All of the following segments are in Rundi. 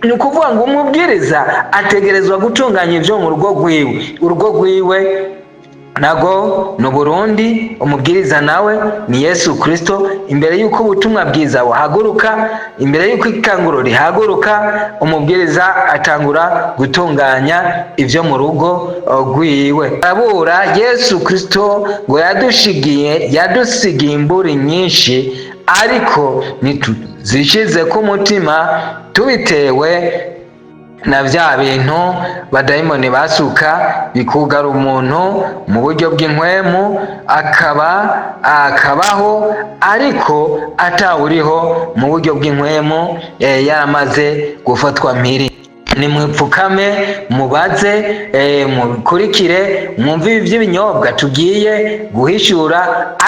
Ni ukuvuga ngo umubwiriza ategerezwa gutunganya ibyo mu rugo rwiwe. Urugo rwiwe nago ni Uburundi. Umubwiriza nawe ni Yesu Kristo. Imbere y'uko ubutumwa bwiza buhaguruka, imbere y'uko ikanguro rihaguruka, umubwiriza atangura gutunganya ibyo mu rugo rwiwe. Arabura Yesu Kristo ngo yadushigiye, yadusigiye imburi nyinshi, ariko ntituzishize ku mutima tubitewe na bya bintu badayimoni basuka bikugara umuntu mu buryo bw'inkwemu, akaba akabaho ariko atawuriho mu buryo bw'inkwemu, yaramaze gufatwa mpiri. Nimwipfukame, mubaze, mukurikire, mwumve ibi by'ibinyobwa tugiye guhishura.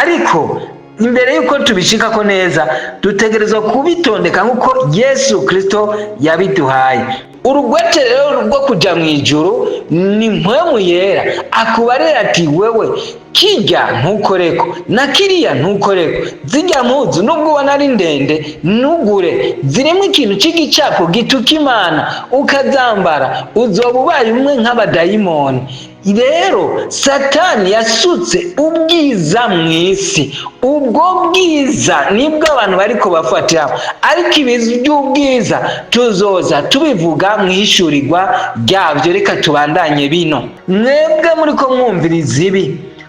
Ariko imbere y'uko tubishikako neza, dutegerezwa kubitondeka nk'uko Yesu Kristo yabiduhaye. Urugwete rero rwo kuja mu ijuru ni Mpwemu Yera akubarira ati: "Wewe kirya ntukoreko, na kiriya ntukoreko. Zirya mpuzu, nubwo ubona ari ndende, ntugure, zirimo ikintu cy'igicapo gituka Imana. Ukazambara uzoba ubaye umwe nk'abadayimoni." Rero Satani yasutse ubwiza mu isi. Ubwo bwiza nibwo abantu bariko bafatiraho, ariko ibi by'ubwiza tuzoza tubivuga mu ihishurirwa ryabyo. Reka tubandanye bino. Mwebwe muriko mwumviriza ibi,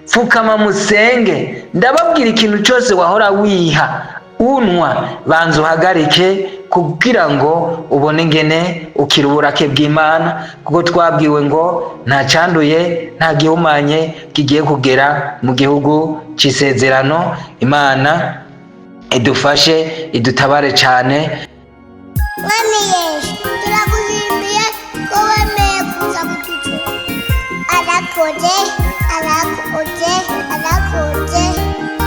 pfukama musenge. Ndababwira, ikintu cyose wahora wiha, unwa, banza uhagarike kugira ngo ubone ingene ukira uburake bw'Imana, kuko twabwiwe ngo nta cyanduye, nta gihumanye kigiye kugera mu gihugu cy'isezerano. Imana idufashe, idutabare cyane. Mwami Yesu, turagushimiye ko wemeye kuza kututura. Arakoze, arakoze, arakoze,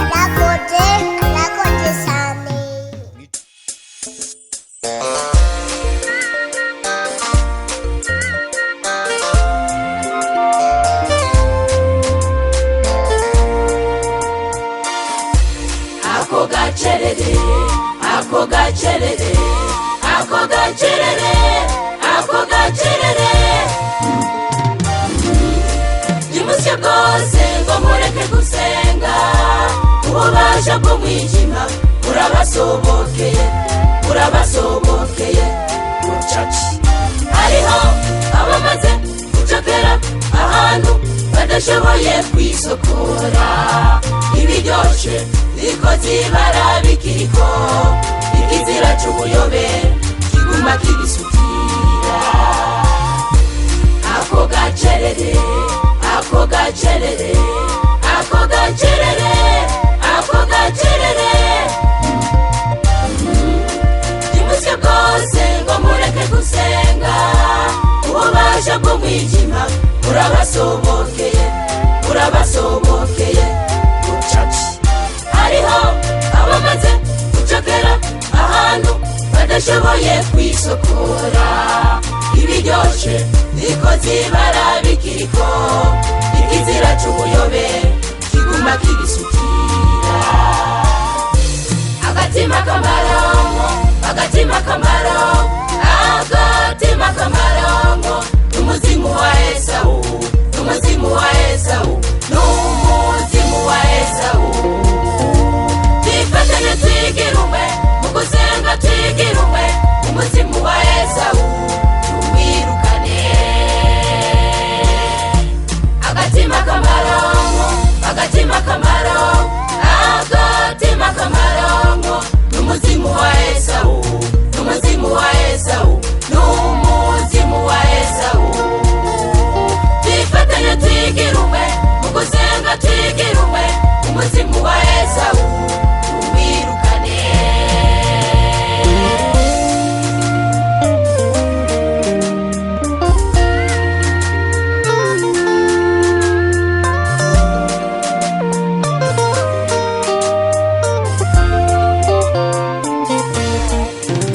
arakoze, arakoze cyane. Ako gacerere, ako gacerere, ako gacerere, ako gacerere. Nimusye bwose ngo mureke gusenga, ububasha bw'umwijima burabasobokeye, burabasobokeye bucaci. Hariho abamaze gucokera ahantu badashoboye kwisokora. Ibiryoshe bikoze ibara bikiriko, ikizira c'ubuyobe kiguma kibisukira. Ako gacerere, ako gacerere, ako gacerere, ako gacerere. Nimusye bwose ngo mureke gusenga, ububasha bw'umwijima burabasobokeye, burabasobokeye bucaci. Hariho abamaze gucokera ahantu badashoboye kwisokora. Ibiryoshe bikoze ibara bikiriko, ikizira c'ubuyobe kiguma kibisukira. Agatima k'amaronko, agatima k'amaronko, agatima k'amaronko, n'umuzimu wa Esawu, n'umuzimu wa Esawu, n'umuzimu wa Esawu. Twifatanye, twigire umwe mu gusenga, twigire umwe. Umuzimu wa Esawu tuwirukane. Agatima k'amaronko, agatima k'amaronko, agatima k'amaronko, n'umuzimu wa Esawu, n'umuzimu wa Esawu, n'umuzimu wa Esawu. Twifatanye, twigire umwe mu gusenga, twigire umwe. Umuzimu wa Esawu tuwirukane.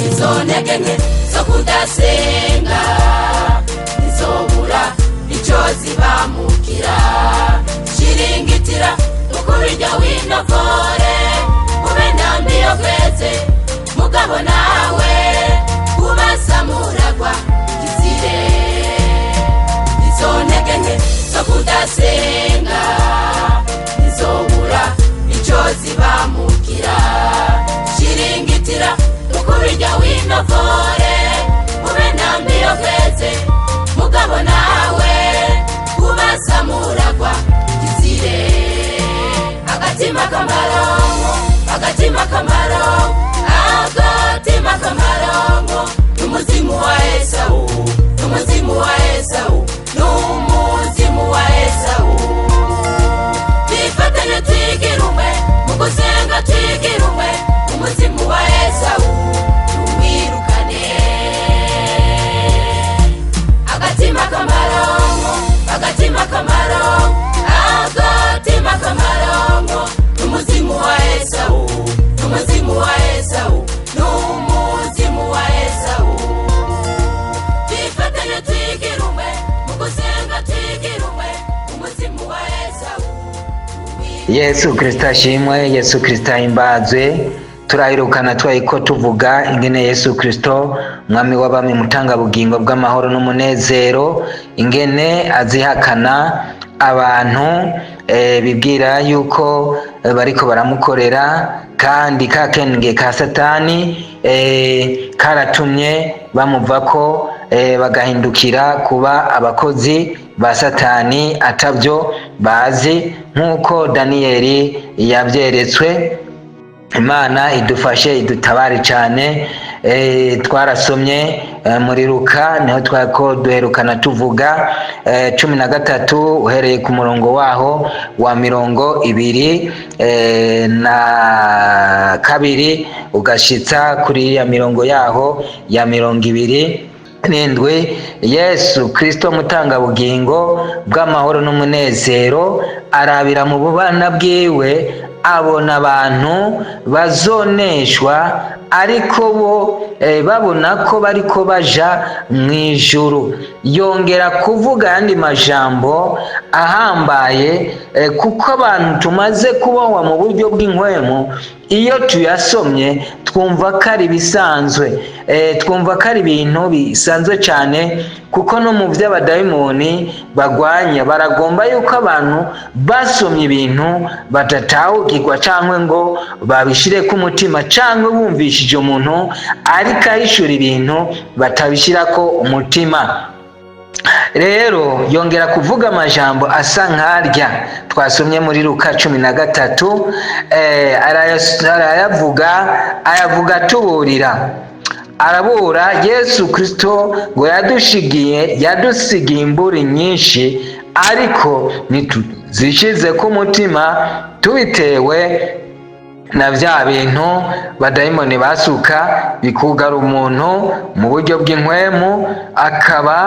Izo ntege nke zo kudasenga ntizobura icyo zibamukira. Shiringitira ukubirya winokore, ube ndambi yo kweze mugabo nawe kubasamuragwa. Yesu Kristo ashimwe, Yesu Kristo ahimbazwe. Turahirukana twayiko tuvuga ingene Yesu Kristo, mwami w'abami, mutangabugingo bw'amahoro n'umunezero, ingene azihakana abantu bibwira yuko bariko baramukorera, kandi ka kenge ka Satani karatumye bamuvako, bagahindukira kuba abakozi ba Satani atabyo bazi, nk'uko Daniyeli yabyeretswe. Imana idufashe, idutabare cyane. Twarasomye muri Luka, niho twako duherukana tuvuga 13, uhereye ku murongo waho wa 22 ugashitsa kuri ya mirongo yaho ya 27. Yesu Kristo mutangabugingo bw'amahoro n'umunezero arabira mu bubana bwiwe, abona abantu bazoneshwa, ariko bo babona ko bariko baja mu ijuru. Yongera kuvuga ayandi majambo ahambaye, kuko abantu tumaze kubohwa mu buryo bw'inkwemu, iyo tuyasomye twumva ko ari ibisanzwe, twumva ko ari ibintu bisanzwe cyane, kuko no mu by'abadayimoni bagwanya baragomba yuko abantu basomye ibintu badatahukirwa, cyangwa ngo babishyire ku mutima, cyangwa bumvishije umuntu ariko ahishura ibintu batabishyirako umutima. Rero yongera kuvuga amajambo asa nkarya twasomye muri Luka 13, arayavuga, ayavuga atuburira, arabura. Yesu Kristo ngo yadushigiye, yadusigiye imburi nyinshi, ariko ntituzishize ku mutima tubitewe na bya bintu badayimoni basuka bikugara umuntu mu buryo bw'inkwemu, akaba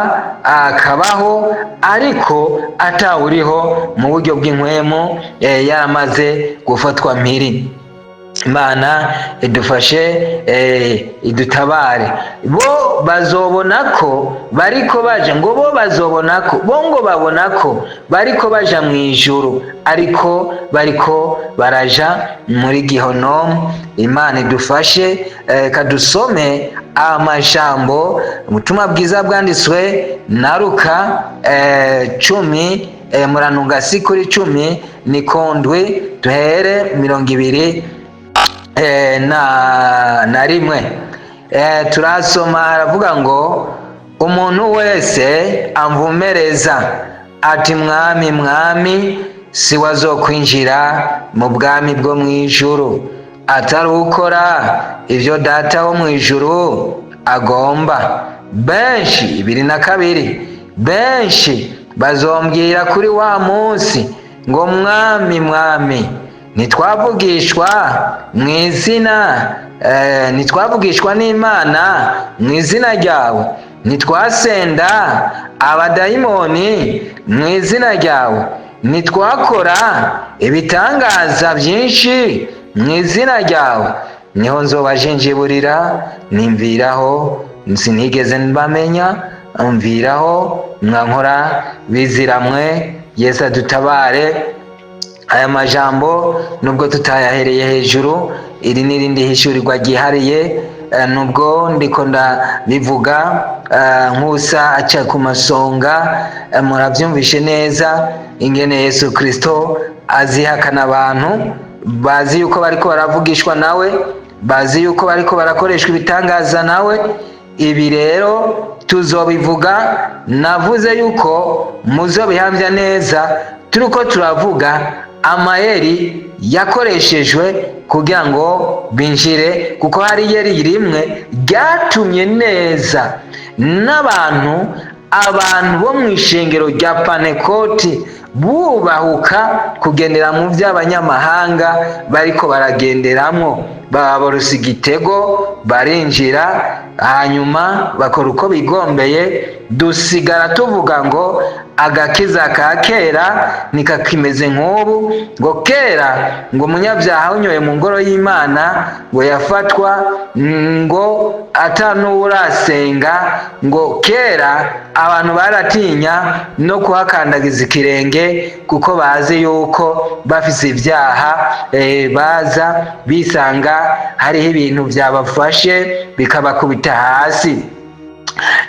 akabaho ariko atawuriho mu buryo bw'inkwemu, yaramaze gufatwa mpiri. Imana idufashe, idutabare. Bo bazobona ko bariko baja, ngo bo bazobona ko bo ngo babona ko bariko baja mu ijuru, ariko bariko baraja muri gihonomu. Imana idufashe. Kadusome amajambo ubutumwa bwiza bwanditswe na Luka 10, muranunga si kuri 10 ni kondwi, duhere 21. Turasoma, aravuga ngo: "Umuntu wese amvumereza ati: 'Mwami, Mwami,' si we azokwinjira mu bwami bwo mu ijuru, atari ukora ibyo Data wo mu ijuru agomba. Benshi," 22, "benshi bazombwira kuri wa munsi ngo: 'Mwami, Mwami, ntitwavugishwa mu izina, ntitwavugishwa n'Imana mu izina ryawe, ntitwasenda abadayimoni mu izina ryawe, ntitwakora ibitangaza byinshi mu izina ryawe?' Niho nzobajinjiburira: 'Nimviraho, sinigeze mbamenya, mviraho mwankora biziramwe.'" Yesu adutabare. Aya majambo nubwo tutayahereye hejuru, iri n'irindi hishurirwa ryihariye, nubwo ndiko ndabivuga nk'usa aca ku masonga, murabyumvishe neza ingene Yesu Kristo azihakana abantu bazi yuko bariko baravugishwa nawe, bazi yuko bariko barakoreshwa ibitangaza nawe. Ibi rero tuzobivuga, navuze yuko muzobihamya neza turiko turavuga amayeri yakoreshejwe kugira ngo binjire, kuko hari yeri rimwe ryatumye neza n'abantu, abantu bo mu ishengero rya Pantekoti bubahuka kugendera mu by'abanyamahanga bariko baragenderamwo. Babarusa igitego, barinjira, hanyuma bakora uko bigombeye. Dusigara tuvuga ngo agakiza ka kera ntikakimeze nk'ubu. Ngo kera ngo umunyabyaha unyoye mu ngoro y'Imana ngo yafatwa ngo atanuwurasenga. Ngo kera abantu baratinya no kuhakandagiza ikirenge, kuko bazi yuko bafise ibyaha, baza bisanga hariho ibintu byabafashe bikabakubita hasi.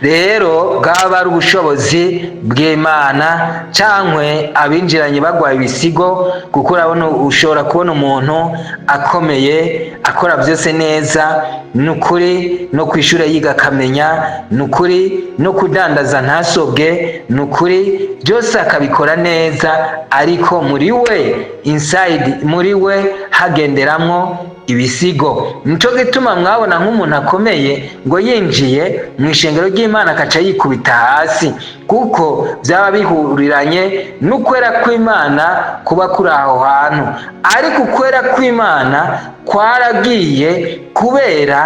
Rero bwaba ari ubushobozi bw'Imana cyangwa abinjiranye bagwaye ibisigo, kuko urabona ushobora kubona umuntu akomeye, akora byose neza, ni ukuri, no ku ishuri yiga akamenya, ni ukuri, no kudandaza ntasobwe, ni ukuri, byose akabikora neza, ariko muri we, inside muri we, hagenderamwo ibisigo. Nico gituma mwabona nk'umuntu akomeye ngo yinjiye mu ishengero ry'Imana akaca yikubita hasi, kuko byaba bihuriranye n'ukwera kw'Imana kuba kuri aho hantu. Ariko ukwera kw'Imana kwaragiye kubera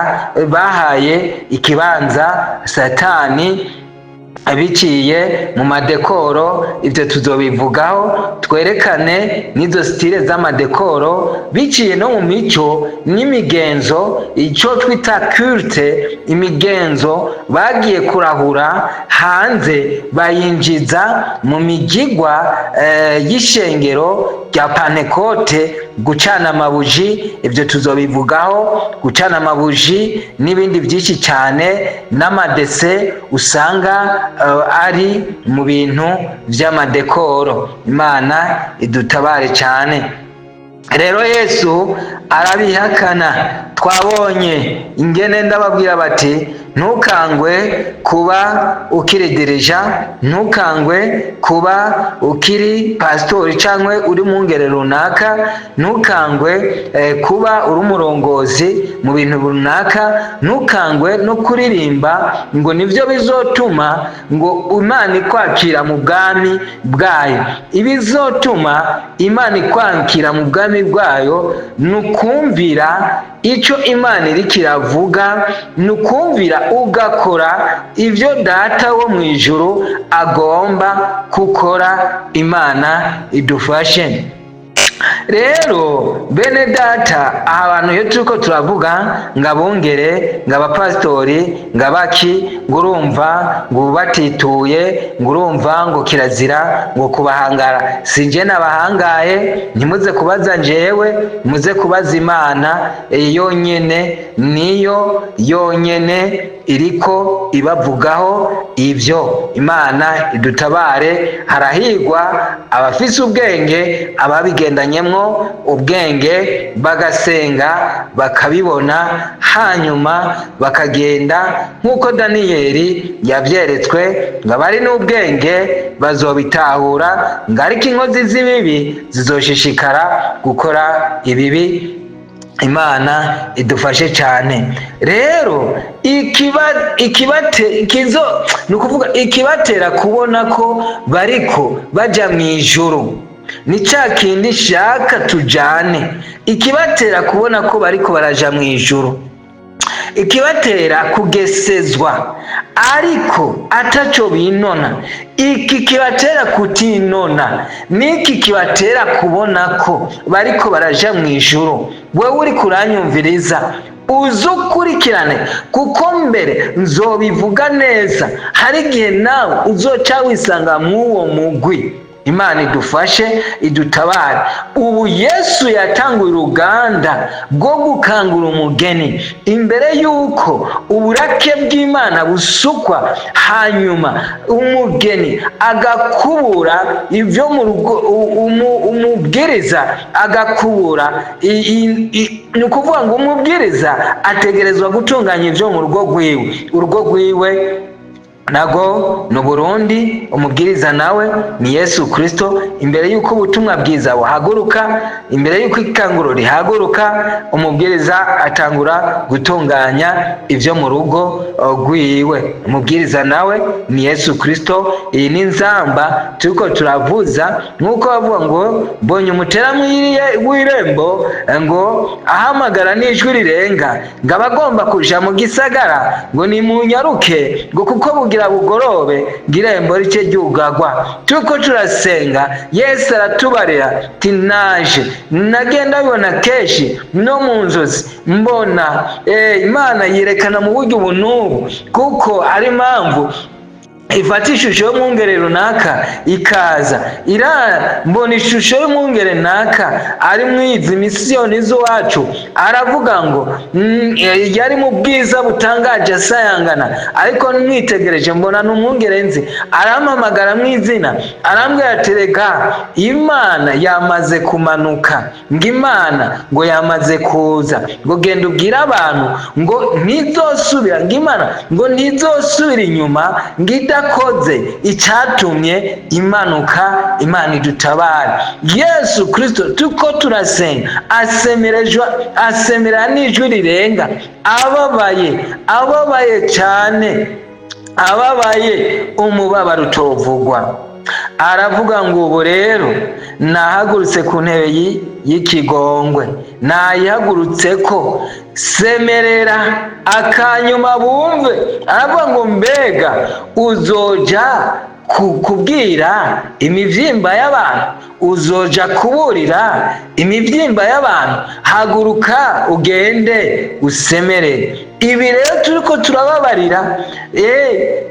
bahaye ikibanza Satani biciye mu madekoro. Ibyo tuzobivugaho, twerekane n'izo style z'amadekoro, biciye no mu mico n'imigenzo, icyo twita culte. Imigenzo bagiye kurahura hanze bayinjiza mu migigwa y'ishengero rya Pantekote. Gucana amabuji, ibyo tuzobivugaho, gucana amabuji n'ibindi byinshi cyane, n'amadese usanga ari mu bintu by'amadekoro. Imana idutabare cyane. Rero Yesu arabihakana. Twabonye ingene ndababwira bati: ntukangwe kuba ukiri dirigeant, ntukangwe kuba ukiri pasitori cyangwa uri mu ngere runaka, ntukangwe kuba uri umurongozi mu bintu runaka, ntukangwe no kuririmba ngo nibyo bizotuma ngo Imana ikwakira mu bwami bwayo. Ibizotuma Imana ikwakira mu bwami bwayo ni ukumvira icyo Imana iriko iravuga, ni ukumvira ugakora ibyo Data wo mu ijuru agomba gukora. Imana idufashe. Rero bene data, aha bantu iyo turiko turavuga ngo abungere, ngo abapasitori, ngo abaki, ngo urumva ngo batituye, ngo urumva ngo kirazira ngo kubahangara, si nje nabahangaye. Ntimuze kubaza njewe, muze kubaza Imana yonyene, niyo yonyene iriko ibavugaho ibyo. Imana idutabare. Harahigwa abafise ubwenge, ababigendanyemwo ubwenge, bagasenga bakabibona, hanyuma bakagenda nk'uko Daniyeli yabyeretswe, ngo abari n'ubwenge bazobitahura, ngo ariko inkozi z'ibibi zizoshishikara gukora ibibi. Imana idufashe cyane. Rero ikibate ikizo ni ukuvuga ikibatera kubona ko bariko baja mu ijuru ni cya kindi shaka tujane. Ikibatera kubona ko bariko baraja mu ijuru, ikibatera kugesezwa ariko ataco binona, iki kibatera kutinona, niki kibatera kubona ko bariko baraja mu ijuru. Wewe uri kuranyumviriza, uze ukurikirane, kuko mbere nzobivuga neza. Hari igihe nawe uzoca wisanga mw'uwo mugwi. Imana idufashe, idutabare. Ubu Yesu yatanguye uruganda rwo gukangura umugeni imbere y'uko uburake bw'Imana busukwa, hanyuma umugeni agakubura ibyo mu rugo, umubwiriza agakubura. Ni ukuvuga ngo umubwiriza ategerezwa gutunganya ibyo mu rugo rwiwe, urugo rwiwe. Nago ni Uburundi, umubwiriza nawe ni Yesu Kristo. Imbere y'uko ubutumwa bwiza buhaguruka, imbere y'uko ikanguro rihaguruka, umubwiriza atangura gutunganya ibyo mu rugo rwiwe. Umubwiriza nawe ni Yesu Kristo. Iyi ni nzamba turiko turavuza, nk'uko bavuga ngo mbonye umutera w'irembo ngo ahamagara n'ijwi rirenga, ngo abagomba kuja mu gisagara ngo nimunyaruke, ngo kuko bugira bugorobe, ngo irembo rice ryugagwa. Turiko turasenga, Yesu aratubarira ati naje. Nagenda bibona kenshi no mu nzozi, mbona Imana yerekana mu buryo ubu n'ubu, kuko ari impamvu ifata ishusho y'umwungere runaka ikaza ira. Mbona ishusho y'umwungere naka ari mwizi misiyoni z'iwacu, aravuga ngo yari mu bwiza butangaje, asayangana, ariko mwitegereje mbona ni umwungere nzi. Arampamagara mu izina, arambwira ati: "Rega Imana yamaze kumanuka, ngo Imana ngo yamaze kuza, ngo genda ubwire abantu ngo ntizosubira, ngo Imana ngo ntizosubira inyuma ngo idakoze icyatumye imanuka." Imana idutabare. Yesu Kristo tuko turasenga, asemerejwa, asemera n'ijwi rirenga, ababaye, ababaye cyane, ababaye umubabaro utovugwa. Aravuga ngo ubu rero nahagurutse ku ntebe y'ikigongwe, nayihagurutse ko semerera akanyuma bumve. Aravuga ngo mbega uzoja kubwira imivyimba y'abantu, uzoja kuburira imivyimba y'abantu? Haguruka ugende usemerere. Ibi rero turiko turababarira,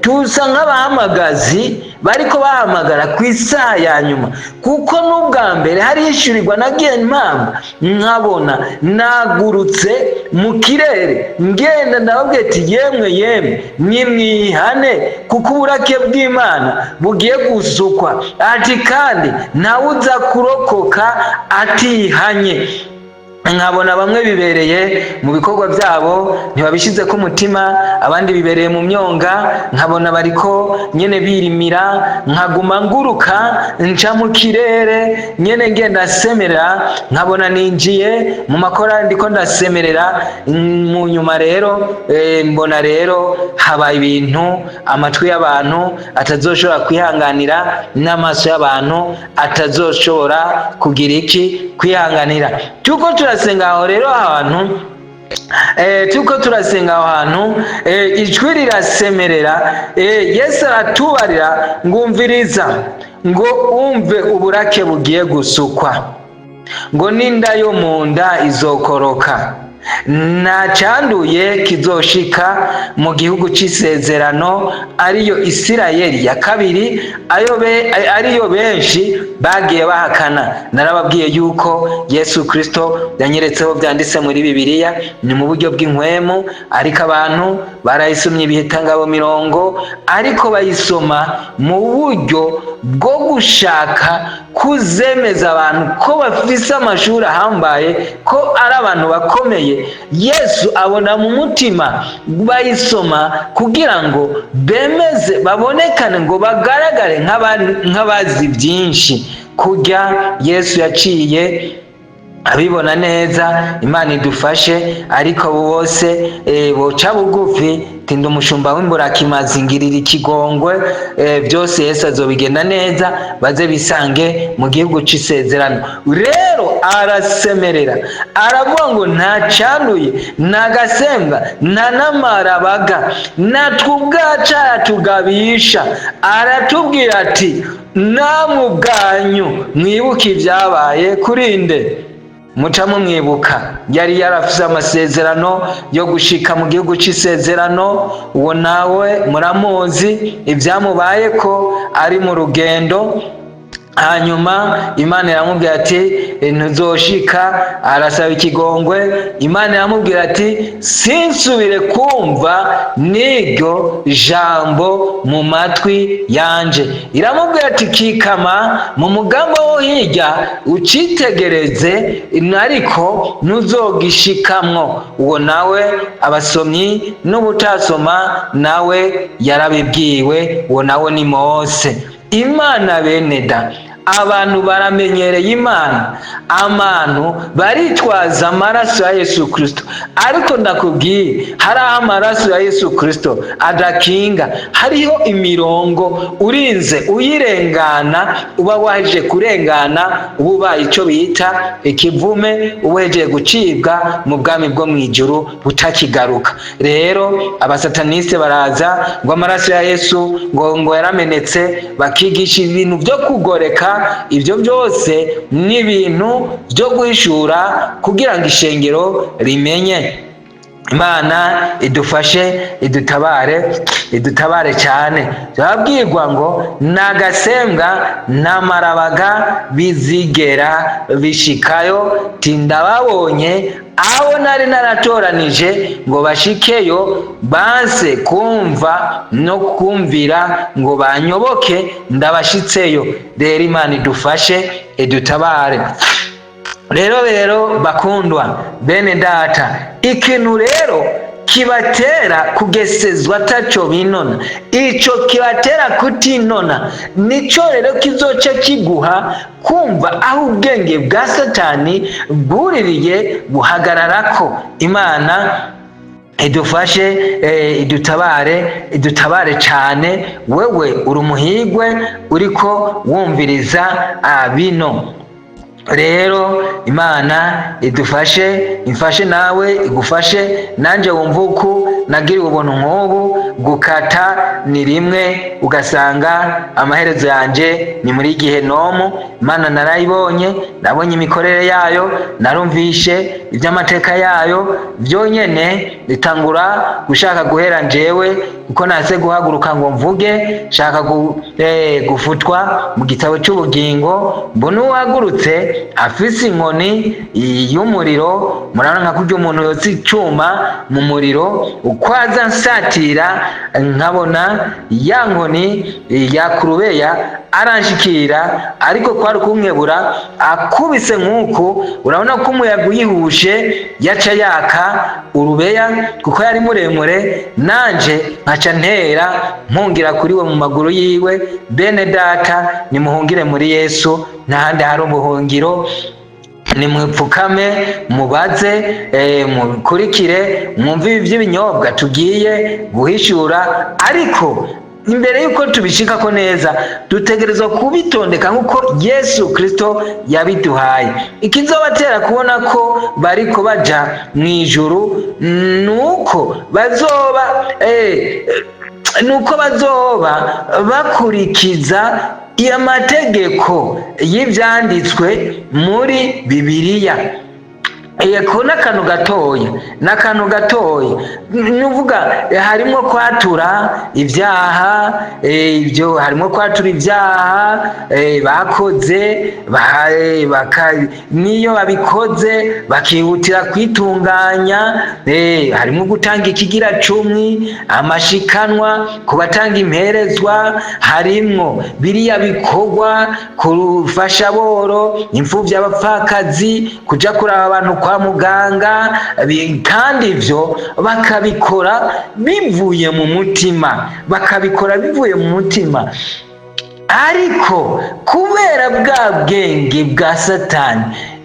tusa nk'abahamagazi bariko bahamagara ku isaha ya nyuma, kuko n'ubwa mbere hari hishyurirwa nagiye mpamba, nkabona nagurutse mu kirere, ngenda ndababwira ati: "Yemwe, yemwe, nimwihane, kuko uburake bw'Imana bugiye gusukwa," ati kandi ntawe uza kurokoka atihanye. Nkabona bamwe bibereye mu bikorwa byabo, ntibabishyize ku mutima, abandi bibereye mu myonga, nkabona bariko nyene birimira. Nkaguma nguruka nca mu kirere nyene, ngenda semerera, nkabona ninjiye mu makorali, ndiko ndasemerera. Mu nyuma rero mbona rero habaye ibintu amatwi y'abantu atazoshobora kwihanganira, n'amaso y'abantu atazoshobora kugira iki? Kwihanganira. Tuko turasenga aho rero ahantu, tuko turasenga aho hantu, ijwi rirasemerera. Yesu aratubarira ngumviriza, ngo umve uburake bugiye gusukwa, ngo n'inda yo mu nda izokoroka, nta cyanduye kizoshika mu gihugu cy'isezerano, ariyo Isirayeli ya kabiri, ayo ariyo benshi bagiye bahakana. Narababwiye yuko Yesu Kristo yanyeretseho byanditse muri Bibiliya, ni mu buryo bw'inkwemu, ariko abantu barayisomye ibihitangabo mirongo, ariko bayisoma mu buryo bwo gushaka kuzemeza abantu ko bafise amashuri ahambaye, ko ari abantu bakomeye. Yesu abona mu mutima bayisoma kugira ngo bemeze, babonekane, ngo bagaragare nk'abazi byinshi. Kurya Yesu yaciye abibona neza. Imana idufashe, ariko abo bose boca bugufi, tinda umushumba w'imburakimazi, ngirira ikigongwe, byose Yesu azobigenda neza, baze bisange mu gihugu c'isezerano. Rero arasemerera, aravuga ngo nta cyanduye, nta gasembwa, nta n'amarabaga. Natwe ubwacu aratugabisha, aratubwira ati: "Namwe ubwanyu mwibuke ibyabaye kuri nde?" Muca mumwibuka, yari yarafise amasezerano yo gushika mu gihugu c'isezerano. Uwo nawe muramuzi ibyamubaye ko ari mu rugendo. Hanyuma Imana iramubwira ati: "Ntuzoshika." Arasaba ikigongwe. Imana iramubwira ati: "Sinsubire kumva n'iryo jambo mu matwi yanje." Iramubwira ati: "Kikama mu mugamba wo hirya ucitegereze, ariko ntuzogishikamwo." Uwo nawe, abasomyi n'ubutasoma, nawe yarabibwiwe. Uwo nawe ni Mose. Imana, bene da, abantu baramenyereye Imana, abantu baritwaza amaraso ya Yesu Kristo, ariko ndakubwiye, hari aho amaraso ya Yesu Kristo adakinga. Hariho imirongo urinze uyirengana, uba waje kurengana, uba ubaye icyo bita ikivume, uba uhejeje gucibwa mu bwami bwo mu ijuru butakigaruka. Rero abasataniste baraza ngo amaraso ya Yesu ngo yaramenetse, bakigisha ibintu byo kugoreka. Ibyo byose ni ibintu byo guhishura kugira ngo ishengero rimenye. Imana idufashe, idutabare, idutabare cyane. Turabwirwa ngo ntagasembwa n'amarabaga bizigera bishikayo. Tindababonye abo nari naratoranije ngo bashikeyo, banse kumva no kumvira ngo banyoboke, ndabashitseyo. Rero Imana idufashe, idutabare. Rero bakundwa bene data, ikintu rero kibatera kugesezwa ataco binona, ico kibatera kutinona, nico rero kizoca kiguha kumva aho ubwenge bwa Satani bwuririye buhagararako. Imana idufashe, idutabare, idutabare cyane. Wewe uri umuhigwe uriko wumviriza bino. Rero Imana idufashe, imfashe nawe igufashe, nanjye wumva uku nagiriwe ubuntu nk'ubu. Gukata ni rimwe, ugasanga amaherezo yanjye ni muri gihenomu. Imana narayibonye, nabonye imikorere yayo, narumvishe iby'amateka yayo byonyene bitangura gushaka guhera njyewe, kuko nase guhaguruka ngo mvuge, shaka gufutwa mu gitabo cy'ubugingo. Mbona uwahagurutse afise inkoni y'umuriro. Murabona nka kurya umuntu yotsa icyuma mu muriro, uko aza nsatira, nkabona ya nkoni yakurubeya aranshikira, ariko kwari kunkebura. Akubise nk'uku, urabona ko umuyaga uyihushe yaca yaka urubeya, kuko yari muremure, nanje nkaca ntera mpungira kuri we mu maguru yiwe. Bene data, nimuhungire muri Yesu, ntahandi hari ubuhungiro. Nimwipfukame, mubaze, mukurikire, mwumve ibi by'ibinyobwa tugiye guhishura. Ariko imbere y'uko tubishikako neza, dutegerezwa kubitondeka nk'uko Yesu Kristo yabiduhaye. Ikizobatera kubona ko bariko baja mu ijuru nuko bazoba nuko bazoba bakurikiza amategeko y'ivyanditswe muri Bibiliya. Eko n'akantu gatoya, n'akantu gatoya nuvuga, harimo kwatura ibyaha, ibyo harimo kwatura ibyaha bakoze, niyo babikoze bakihutira kwitunganya, harimo gutanga ikigira cumi, amashikanwa ku batanga imperezwa, harimwo biriya bikorwa kurufasha boro, imfuvyi, abapfakazi, kuja kuraba abantu kwa muganga, kandi ivyo bakabikora bivuye mu mutima, bakabikora bivuye mu mutima. Ariko kubera bwa bwenge bwa Satani,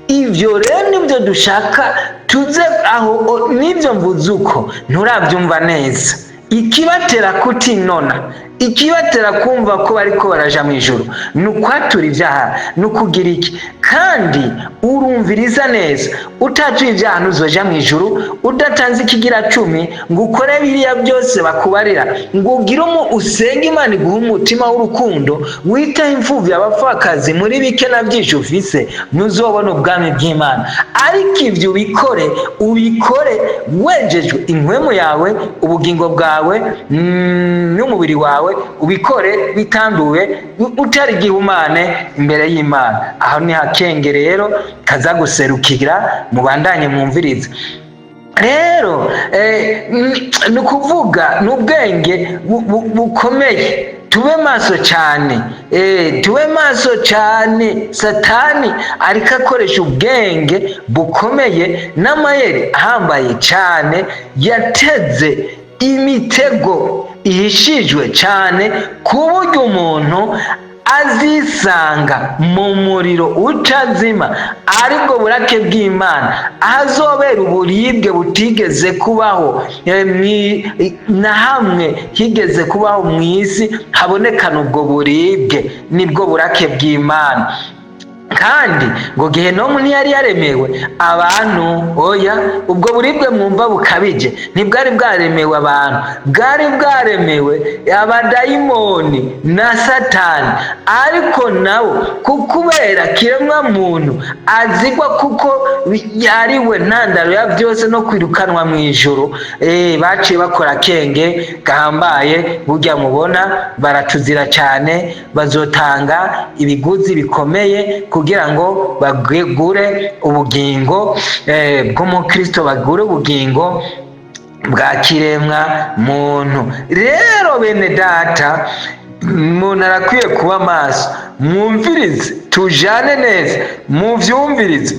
ivyo rero nibyo dushaka tuze aho nibyo mvuze uko nturabyumva neza. Ikibatera kutinona, ikibatera kumva ko bariko baraja mu ijuru, ni ukwatura ibyaha, ni ukugira iki? Kandi urumviriza neza, utatuye ibyaha ntuzoja mu ijuru. Udatanze ikigira cumi, ngo ukore biriya byose bakubarira, ngo ugire usenge Imana iguhe umutima w'urukundo, witaho imfuvyi, abapfakazi, muri bike na byinshi ufise, ntuzobona ubwami bw'Imana. Ariko ibyo ubikore, ubikore wejejwe inkwemu yawe, ubugingo bwawe. wawe n'umubiri wawe ubikore bitanduye, utari igihumane imbere y'Imana. Aho ni hakenge rero kaza guserukira. Mubandanye mwumvirize rero, ni ukuvuga ni ubwenge bukomeye. Tube maso cyane, tube maso cyane. Satani ariko akoresha ubwenge bukomeye n'amayeri ahambaye cyane, yateze imitego ihishijwe cyane ku buryo umuntu azisanga mu muriro utazima, aribwo burake bw'Imana, ahazobera uburibwe butigeze kubaho, na hamwe higeze kubaho mu isi habonekana ubwo buribwe, nibwo burake bw'Imana. Kandi ngo Gehinomu ntiyari yaremewe abantu. Oya, ubwo buribwe mwumva bukabije ntibwari bwaremewe abantu, bwari bwaremewe abadayimoni na Satani. Ariko nabo kukubera kiremwa muntu azigwa, kuko yariwe ntandaro ya byose no kwirukanwa mu ijuru, baciye bakora akenge gahambaye. Burya mubona baratuzira cyane, bazotanga ibiguzi bikomeye kugira ngo bagure ubugingo bw'umukristo, bagure ubugingo bwa kiremwa muntu. Rero bene data, umuntu arakwiye kuba maso. Mwumvirize, tujane neza, muvyumvirize.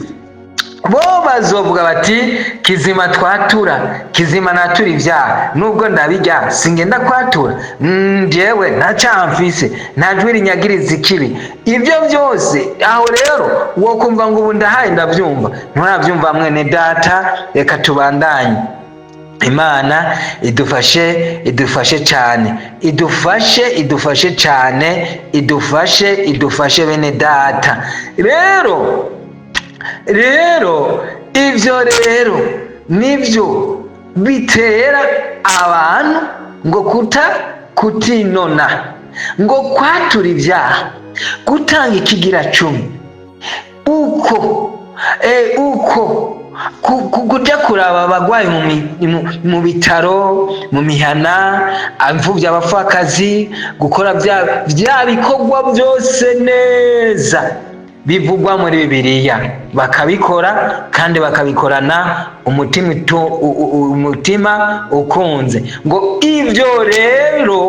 Bo bazovuga bati: "Kizima twatura, kizima natura ibyaha, nubwo ndabijya singenda kwatura. Njyewe nta cyaha mfise, nta jwi rinyagiriza ikibi." Ibyo byose aho rero wokumva ngo ubu ndahaye ndabyumva, nturabyumva mwene data. Reka tubandanye. Imana idufashe, idufashe cyane, idufashe, idufashe cyane, idufashe, idufashe bene data. Rero ibyo rero nibyo bitera abantu ngo kutinona, ngo kwatura ibyaha, gutanga ikigira cumi, uko uko kujya kuraba abagwayi mu bitaro, mu mihana, imfubyi, abapfakazi, gukora bya bikorwa byose neza bivugwa muri Bibiliya, bakabikora kandi bakabikorana umutima umutima ukunze. Ngo ibyo rero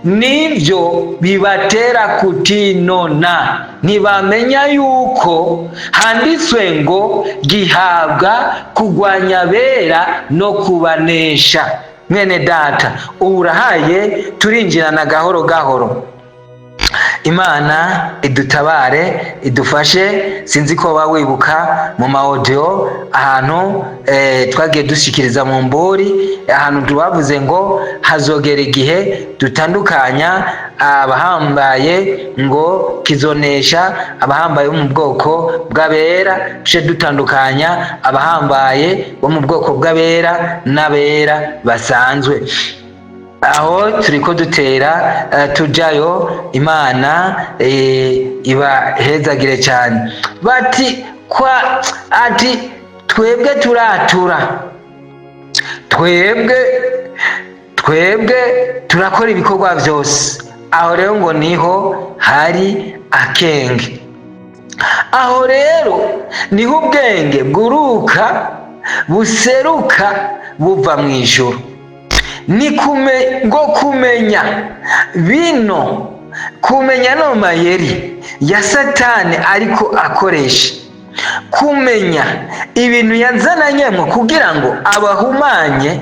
nibyo bibatera kutinona. Ntibamenya yuko handitswe ngo gihabwa kurwanya abera no kubanesha. Mwene data, ubu urahaye, turinjirana gahoro gahoro. Imana idutabare, idufashe. Sinzi ko waba wibuka mu ma audio ahantu twagiye dushikiriza mu mburi, ahantu tubavuze ngo hazogera igihe dutandukanya abahambaye, ngo kizonesha abahambaye bo mu bwoko bw'abera, tuce dutandukanya abahambaye bo mu bwoko bw'abera n'abera basanzwe. Aho turiko dutera tujayo. Imana ibahezagire cyane. Bati kwa ati: "Twebwe turatura, twebwe turakora ibikorwa byose." Aho rero ngo niho hari akenge, aho rero niho ubwenge bwuruka, buseruka buva mu ijuru. Ni ngo kumenya bino, kumenya no mayeri ya Satani ariko akoresha, kumenya ibintu yazananyemo kugira ngo abahumanye.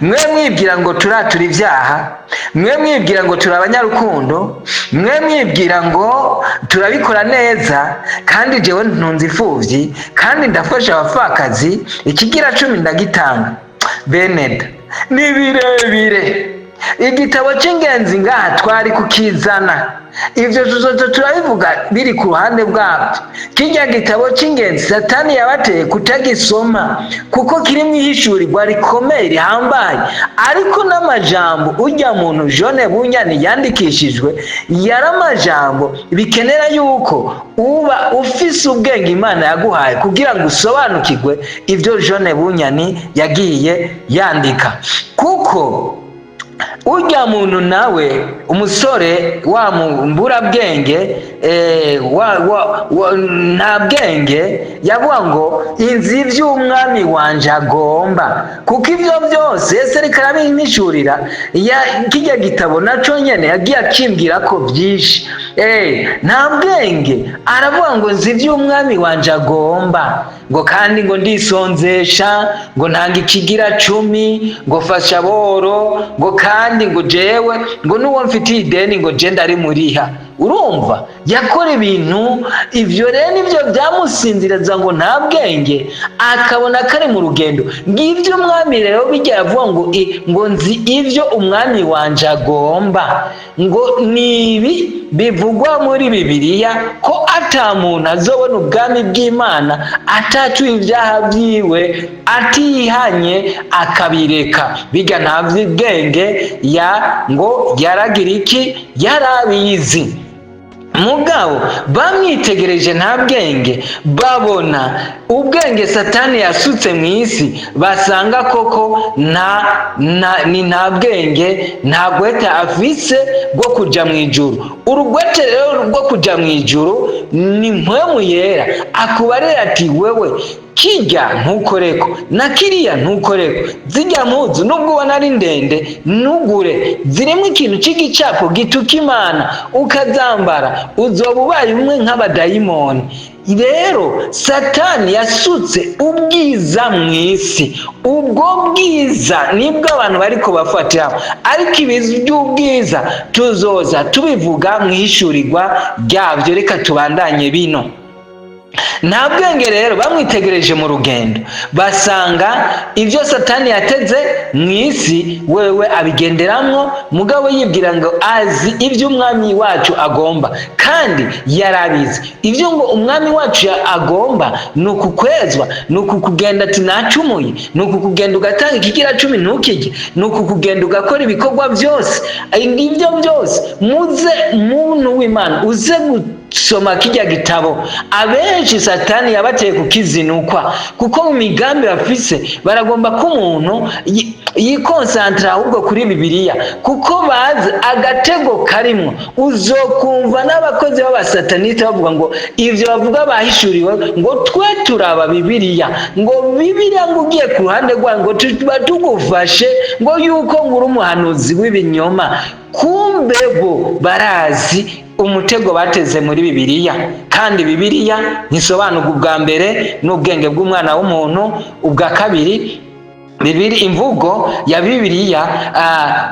Mwe mwibwira ngo turatura ibyaha, mwe mwibwira ngo turi abanyarukundo, mwe mwibwira ngo turabikora neza, kandi jewe ntunze imfubyi, kandi ndafasha abapfakazi, ikigira cumi ndagitanga. Beneda, ni birebire. Igitabo cy'ingenzi ngaha twari kukizana, ibyo tuzoza turabivuga biri ku ruhande bwabyo. Kijya gitabo cy'ingenzi Satani yabateye kutagisoma, kuko kirimo ihishurirwa rikomeye rihambaye, ariko n'amajambo ujya muntu John Bunyani yandikishijwe yari amajambo bikenera yuko uba ufise ubwenge Imana yaguhaye kugira ngo usobanukirwe ibyo John Bunyani yagiye yandika, kuko Urya muntu nawe, umusore wa mburabwenge, nta bwenge, yavuga ngo inzi ivy'umwami wanje agomba, kuko ivyo byose Yesu ariko arabimpishurira. Kirya gitabo naco nyene yagiye akimbwira ko vyinshi. Nta bwenge aravuga ngo nzi ivy'umwami wanje agomba, ngo kandi ngo ndisonzesha, ngo ntanga ikigira cumi, ngo fasha boro, ngo kandi ngo jewe ngo n'uwo mfitiye ideni ngo je ndarimuriha. Urumva yakora ibintu ivyo. Rero nivyo byamusinziriza ngo nta bwenge, akabona ko ari mu rugendo. Ngivyo umwami rero bijya yavuga ngo ngo nzi ivyo umwami wanje agomba, ngo nibi bivugwa muri Bibiliya ko ata muntu azobona ubwami bw'Imana atatuye ibyaha byiwe, atihanye akabireka. Bijya nta bwenge ya ngo yaragira iki, yarabizi. Mugabo bamwitegereje nta bwenge, babona ubwenge Satani yasutse mu isi, basanga koko nta ni nta bwenge, nta gwete afise bwo kuja mu ijuru. Urugwete rero rwo kuja mu ijuru ni Mpwemu Yera akubarira ati: "Wewe kirya ntukoreko, na kiriya ntukoreko, zirya mpuzu nubwo ubona ari ndende ntugure, zirimo ikintu cy'igicapo gituka Imana, ukazambara uzoba ubaye umwe nk'abadayimoni." Rero Satani yasutse ubwiza mu isi, ubwo bwiza nibwo abantu bariko bafatiraho, ariko ibi by'ubwiza tuzoza tubivuga mu ihishurirwa ryabyo. Reka tubandanye bino. Nta bwenge rero bamwitegereje mu rugendo, basanga ibyo Satani yateze mu isi wewe abigenderamwo, mugabo yibwira ngo azi ibyo umwami wacu agomba, kandi yarabizi. Ibyo ngo umwami wacu agomba ni ukukwezwa, ni ukukugenda ati nacumuye, ni ukukugenda ugatanga ikigira cumi ntukirye, ni ukukugenda ugakora ibikorwa byose. Ibyo byose muze, muntu w'Imana, uze gusoma kirya gitabo. Abenshi Satani yabateye kukizinukwa, kuko mu migambi bafise baragomba ko umuntu yikonsantara ahubwo kuri Bibiliya, kuko bazi agatego karimwo. Uzokumva n'abakozi b'abasataniste bavuga ngo ivyo bavuga bahishuriwe, ngo twe turaba Bibiliya, ngo Bibiliya ngo ugiye ku ruhande rwayo ngo tuba tugufashe ngo yuko ngo uri umuhanuzi w'ibinyoma. Kumbe bo barazi umutego bateze muri Bibiliya, kandi Bibiliya ntisobanurwa ubwa mbere n'ubwenge bw'umwana w'umuntu. Ubwa kabiri, bibiri imvugo ya Bibiliya,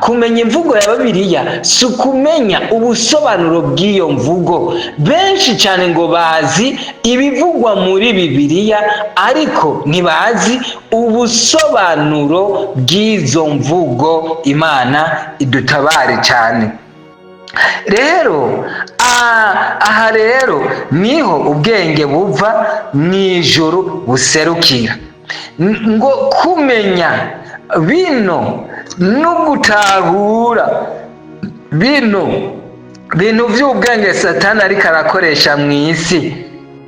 kumenya imvugo ya Bibiliya si ukumenya ubusobanuro bw'iyo mvugo. Benshi cyane ngo bazi ibivugwa muri Bibiliya, ariko ntibazi ubusobanuro bw'izo mvugo. Imana idutabare cyane. Rero aha rero niho ubwenge buva mu ijuru buserukira. Ngo kumenya bino no gutahura bino bintu by'ubwenge Satani ariko arakoresha mu isi,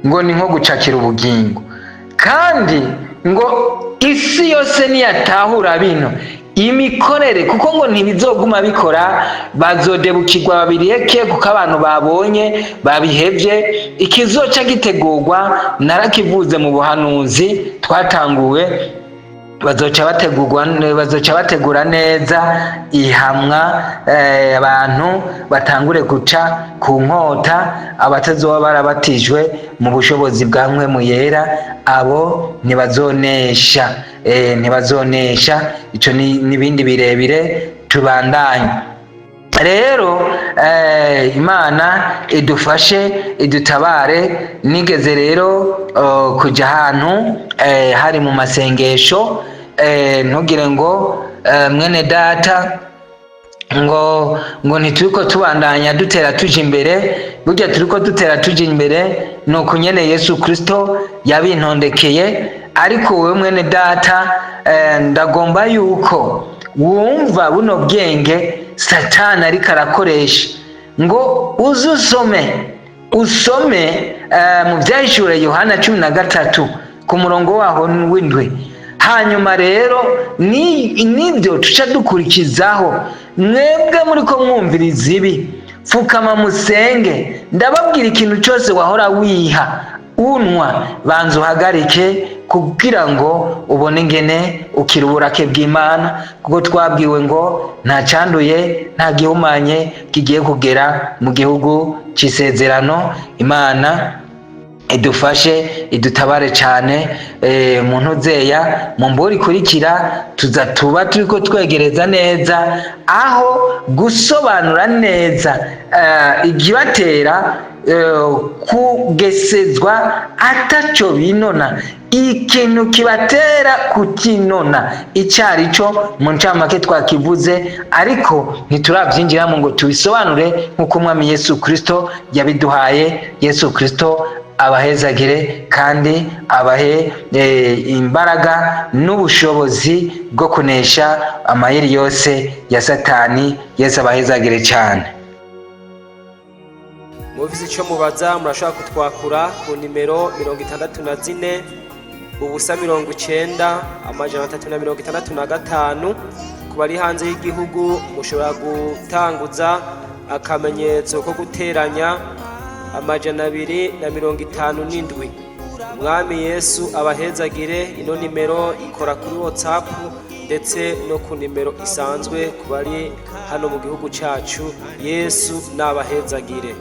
ngo ni nko gucakira ubugingo. Kandi ngo isi yose niyatahura bino imikorere, kuko ngo ntibizoguma bikora, bazodebukirwa babireke, kuko abantu babonye babihevye. Ikizoca gitegurwa narakivuze mu buhanuzi twatanguwe, bazoca bategurwa, bazoca bategura neza ihamwa, abantu batangure guca ku nkota. Abatazoba barabatijwe mu bushobozi bwa Mpwemu Yera, abo ntibazonesha, ntibazonesha. Ico ni n'ibindi birebire. Tubandanye rero. Imana idufashe, idutabare. Nigeze rero kuja ahantu, hari mu masengesho. Ntugire ngo mwene data ngo ntituriko tubandanya dutera tuja imbere. Burya turiko dutera tuja imbere, ni uku nyene Yesu Kristo yabintondekeye. Ariko wowe mwene data, ndagomba yuko wumva buno bwenge Satani ariko arakoresha, ngo uze usome mu Byahishure Yohana 13 ku murongo waho w'indwi. Hanyuma rero nibyo tuca dukurikizaho. Mwebwe muri ko mwumviriza ibi, pfukama musenge. Ndababwira, ikintu cyose wahora wiha unwa, banza uhagarike kugira ngo ubone ingene ukira uburake bw'Imana, kuko twabwiwe ngo nta cyanduye, nta gihumanye kigiye kugera mu gihugu cy'isezerano. Imana idufashe, idutabare cyane. Mu ntuzeya mu mbura ikurikira tuza tuba turiko twegereza neza aho gusobanura neza ikibatera kugesezwa ataco binona, ikintu kibatera kutinona icari cyo. Mu ncamake twakivuze, ariko ntiturabyinjiramo ngo tubisobanure nk'uko Umwami Yesu Kristo yabiduhaye. Yesu Kristo abahezagire kandi abahe imbaraga n'ubushobozi bwo kunesha amayeri yose ya Satani. Yesu abahezagire cyane. Mufise icyo mubaza, murashobora kutwakura ku nimero 64 0 90 365. Ku bari hanze y'igihugu, mushobora gutanguza akamenyetso ko guteranya 257. Umwami Yesu abahezagire. Ino nimero ikora kuri WhatsApp ndetse no ku nimero isanzwe ku bari hano mu gihugu cyacu. Yesu nabahezagire.